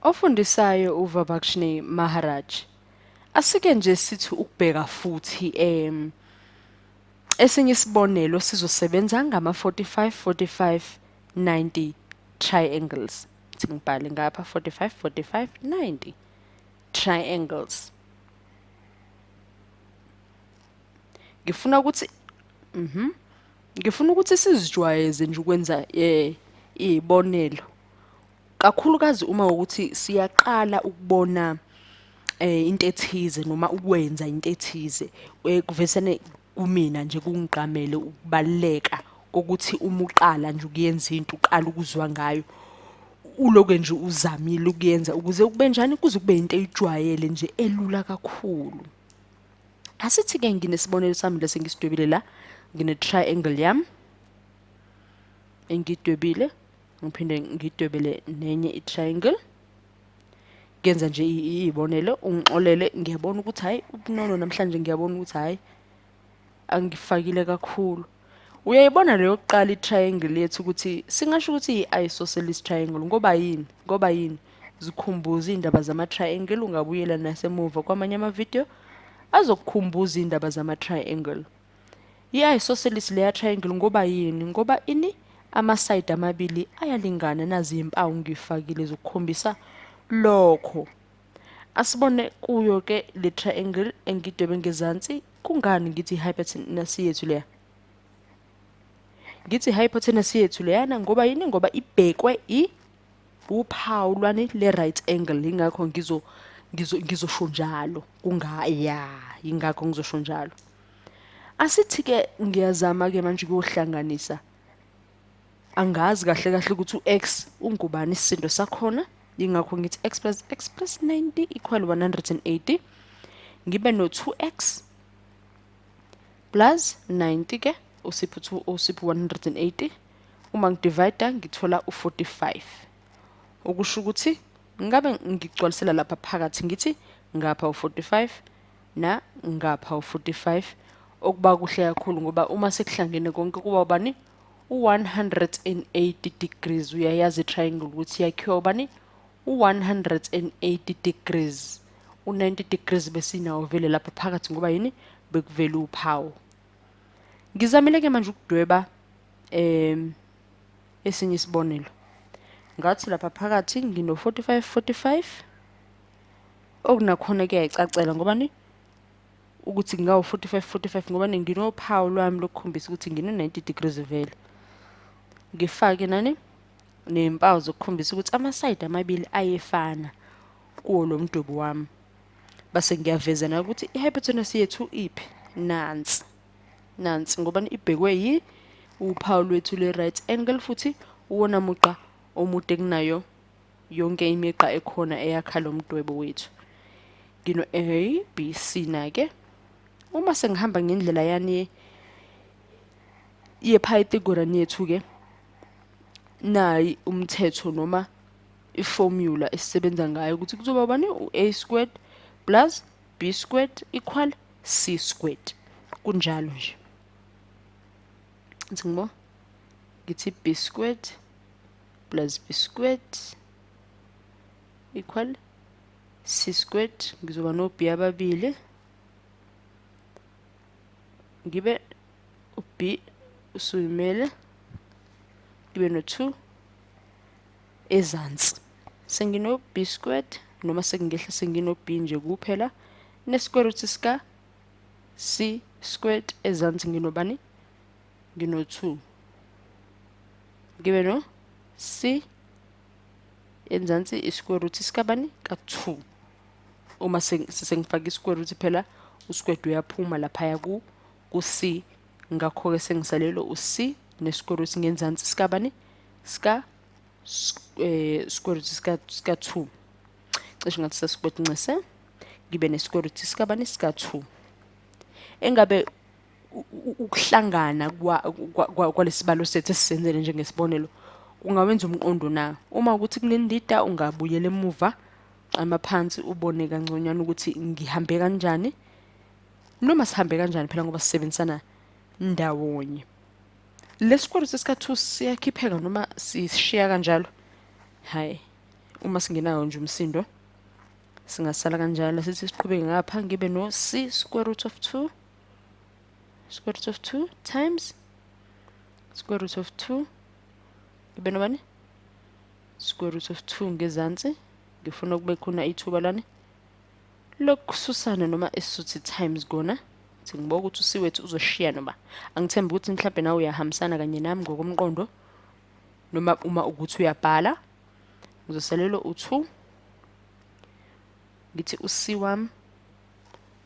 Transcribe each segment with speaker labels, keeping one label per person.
Speaker 1: Ofundisayo uVabakshne Maharaj. Asike nje sithi ukubheka futhi esinye isibonelo sizosebenza ngama-45 45 90 triangles. Ngibhale ngapha 45 45 90 triangles. Ngifuna ukuthi ngifuna ukuthi sizijwayeze nje ukwenza izibonelo, kakhulukazi uma ukuthi siyaqala ukubona into ethize noma ukwenza into ethize, kuvesane kumina nje kungigqamele ukubaluleka kokuthi uma uqala nje ukuyenza into, uqala ukuzwa ngayo, uloke nje uzamile ukuyenza ukuze kube njani, kuze kube into eyijwayele nje elula kakhulu. Asithi-ke nginesibonelo sami lesi ngisidwebile la, ngine-triangle yami engidwebile, ngiphinde ngidwebele nenye i-triangle. Ngenza nje iy'bonelo, ungixolele, ngiyabona ukuthi hhayi ubunono namhlanje, ngiyabona ukuthi hhayi angifakile kakhulu. Uyayibona leyo yokuqala i-triangle yethu ukuthi singasho ukuthi i-isosceles triangle ngoba yini? Ngoba yini? Zikhumbuza iy'ndaba zama-triangle, ungabuyela nasemuva kwamanye amavidiyo azokukhumbuza iy'ndaba zama-triangle. I-isosceles leya triangle ngoba yini? Ngoba ini? Amasayidi amabili ayalingana, nazi iy'mpawu ngiyifakile zokukhombisa lokho. Asibone kuyo-ke le triangle engidwebe ngezansi, kungani ngithi i-hypotenuse yethu leya? Ngithi i-hypotenuse yethu leyana ngoba yini? Ngoba ibhekwe uphawu lwani le right angle, ingakho ngizosho njalo. Ingakho ngizosho njalo. Asithi-ke ngiyazama-ke manje ukuyohlanganisa. Angazi kahle kahle ukuthi u-x ungubani isisindo sakhona, ingakho ngithi x plus x plus 90 equal 180. Ngibe no 2x plus 90 ke usipho 2 usipho 180. Uma ngidivide ngithola u45. Okusho ukuthi ngabe ngigcwalisela lapha phakathi ngithi ngapha u45 na ngapha u45, okuba kuhle kakhulu ngoba uma sekuhlangene konke kuba ubani? U180 degrees. Uyayazi triangle ukuthi yakhiwa ubani? U180 degrees. U90 degrees besinawo vele lapha phakathi ngoba yini? Bekuvele uphawu. Ngizamile ke manje ukudweba esinye isibonelo. Ngathi lapha phakathi ngino 45 45, okunakhona kuyayicacela ngoba ni ukuthi ngawo 45 45 ngoba nginophawu lwami lokukhombisa ukuthi ngino 90 degrees vele. Ngifake nani nezimpawu zokukhombisa ukuthi amasayidi amabili ayefana kuwo lo mdwebo wami. Base ngiyaveza na ukuthi i-hypotenuse yethu iphi? Nansi. Nansi ngoba ibhekwe yi uphawu lwethu le right angle, futhi uwona mugqa omude kunayo yonke imigqa ekhona eyakha lo mdwebo wethu. Ngino A, B, C na ke. Uma sengihamba ngendlela yani ye-Pythagorean yethu ke, nayi umthetho noma iformula esisebenza ngayo ukuthi kuzoba bani? U-A squared plus B squared equal C squared. Kunjalo nje. Ngithi ngibo ngithi B squared plus B squared equal C squared, ngizoba no B ababili, ngibe u-B usuyimele, ngibe no 2 ezansi. Sengino B squared noma sengingehla sengino B nje kuphela, ne square root sika C squared ezansi nginobani? Ngino 2. Ngibe no C enzansi i-square root sikabani? Ka 2. Uma sengifaka i-square root phela u-squared uyaphuma laphaya ku C, ngakho-ke sengisalelwe u-C ne-square root ngenzansi sikabani? Sika square root sika 2. Cishe ngathi sa-squared ncese, ngibe ne-square root sikabani? Sika 2. Engabe ukuhlangana kwalesibalo sethu esisenzele njengesibonelo kungawenza umqondo na? Uma ukuthi kunendida ungabuyela emuva amaphansi ubone kangconywana ukuthi ngihambe kanjani noma sihambe kanjani phela ngoba sisebenzisana ndawonye. Lesi square root sika 2 siyakhipheka noma sishiya kanjalo? Hayi, Uma singenayo nje umsindo singasala kanjalo, sithi siqhubeke ngapha, ngibe no c square root of 2 square root of 2 times square root of 2, ngibe nobani, square root of 2 ngezansi. Ngifuna kube khona ithuba lani lokususana noma esisuthi times kona. Ngibuka ukuthi uC wethu uzoshiya noma angithembi ukuthi mhlawumbe nawe uyahambisana kanye nami ngokomqondo, noma uma ukuthi uyabhala. Ngizosalelwa u2, ngithi uC wami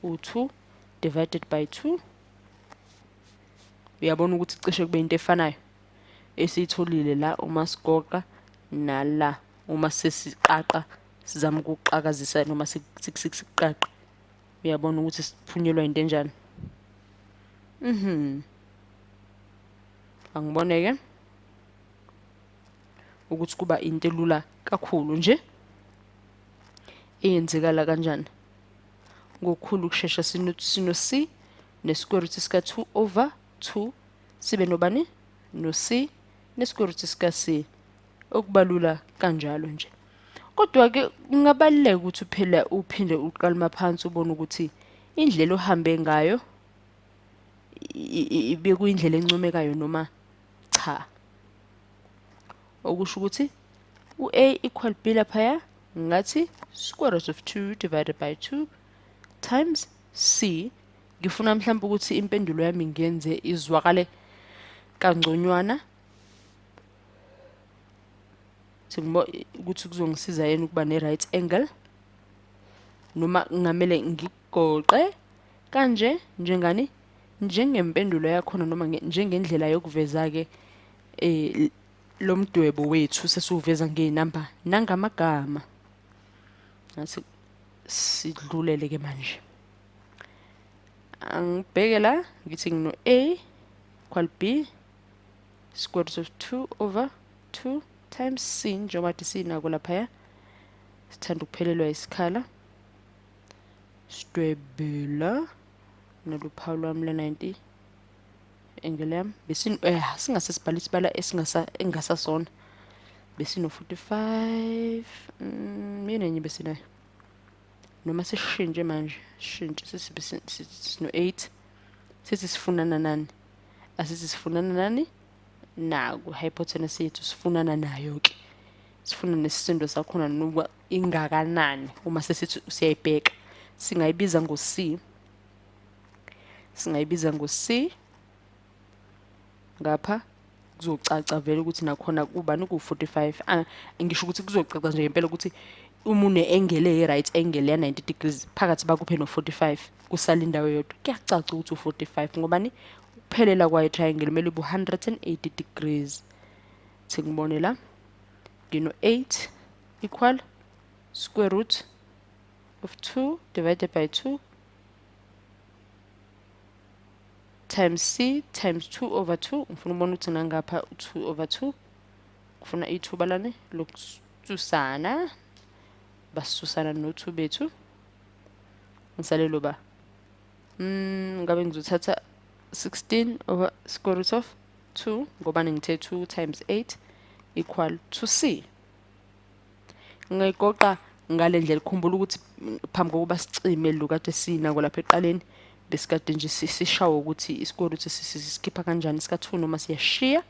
Speaker 1: u2 divided by 2. Uyabona ukuthi cishe kube into efanayo esiyitholile la uma sigoqa nala uma sesiqaqa sizama ukuxakazisa noma sikuqaqa. Uyabona ukuthi siphunyelwa into enjani. Angiboneke ukuthi kuba into elula kakhulu nje eyenzekala kanjani ngokukhulu ukushesha. Sino C ne square root sika 2 over 2, sibe nobani, no C ne square root sika C, okubalula kanjalo nje. Kodwa ke kungabaluleka ukuthi phela uphinde uqale maphansi ubone ukuthi indlela ohambe ngayo ibe kuyindlela encomekayo noma cha. Okusho ukuthi u-A equal B laphaya ngathi square root of 2 divided by 2 times C. Ngifuna mhlawumbe ukuthi impendulo yami ngiyenze izwakale kangconywana, ukuthi kuzongisiza yini ukuba ne-right angle, noma ngamele ngigoqe kanje njengani, njengempendulo yakhona noma njengendlela yokuveza-ke lo mdwebo wethu sesiwuveza ngey'namba nangamagama. Ngathi sidlulele-ke manje. Angibheke la, ngithi ngino A equal B square root of 2 over 2 times C, njengoba kade sinako laphaya, sithanda ukuphelelwa isikhala. Sidwebela naluphawu lwami le-90 angle yami. Singase sibhale isibala engasasona, besino 45, yini enye besinayo, noma sishintshe manje, sishintshe sino 8, sithi sifunana nani, asithi sifunana nani naku hypotenuse yethu sifunana nayo ke, sifuna nesisindo sakhona nokuba ingakanani. Uma sesithi siyayibheka singayibiza ngo-C, singayibiza ngo-C ngapha kuzocaca vele ukuthi nakhona kubani ku-45. Ngisho ukuthi kuzocaca nje ngempela ukuthi uma une-angle eyi-right angle ya-90 degrees phakathi bakuphe no-45, kusala indawo eyodwa, kuyacaca ukuthi u-45 ngobani ukuphelela kwayo triangle kumele ube 180 degrees. Sengibone la ngino 8 equal square root of 2 divided by 2 times c times 2 over 2. Ngifuna ukubona ukuthi nangapha 2 over 2, ngifuna ithuba lani lokususana, basususana no-2 bethu, ngisalelo ba ngabe ngizothatha 16 over square root of 2 ngoba ngithe 2 times 8 equal to c. Ngiyigoqa ngale ndlela. Khumbula ukuthi phambi kokuba sicime lo kade sinako lapha eqaleni, besikade nje sishawo ukuthi i-square root sisikhipha kanjani sika 2 noma siyashiya.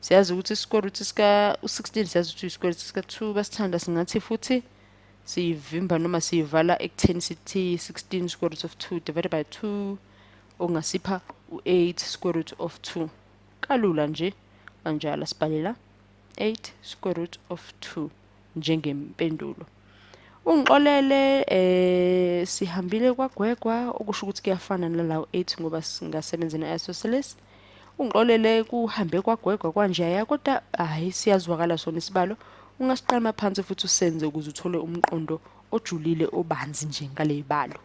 Speaker 1: Siyazi ukuthi i-square root sika 16, siyazi ukuthi i-square root sika 2 basithanda, singathi futhi siyivimba noma siyivala ekutheni sithi 16 square root of 2 divided by 2 okungasipha u-8 square root of 2. Kalula nje kanjalo, sibhalela 8 square root of 2 njengempendulo. Ungixolele, sihambile kwagwegwa, okusho ukuthi kuyafana nalawo 8 ngoba singasebenza ne-isosceles. Ungixolele, kuhambe kwagwegwa kwanjeya, kodwa hhayi siyazwakala sona isibalo. Ungasiqala phansi futhi usenze ukuze uthole umqondo ojulile obanzi nje ngaley'balo.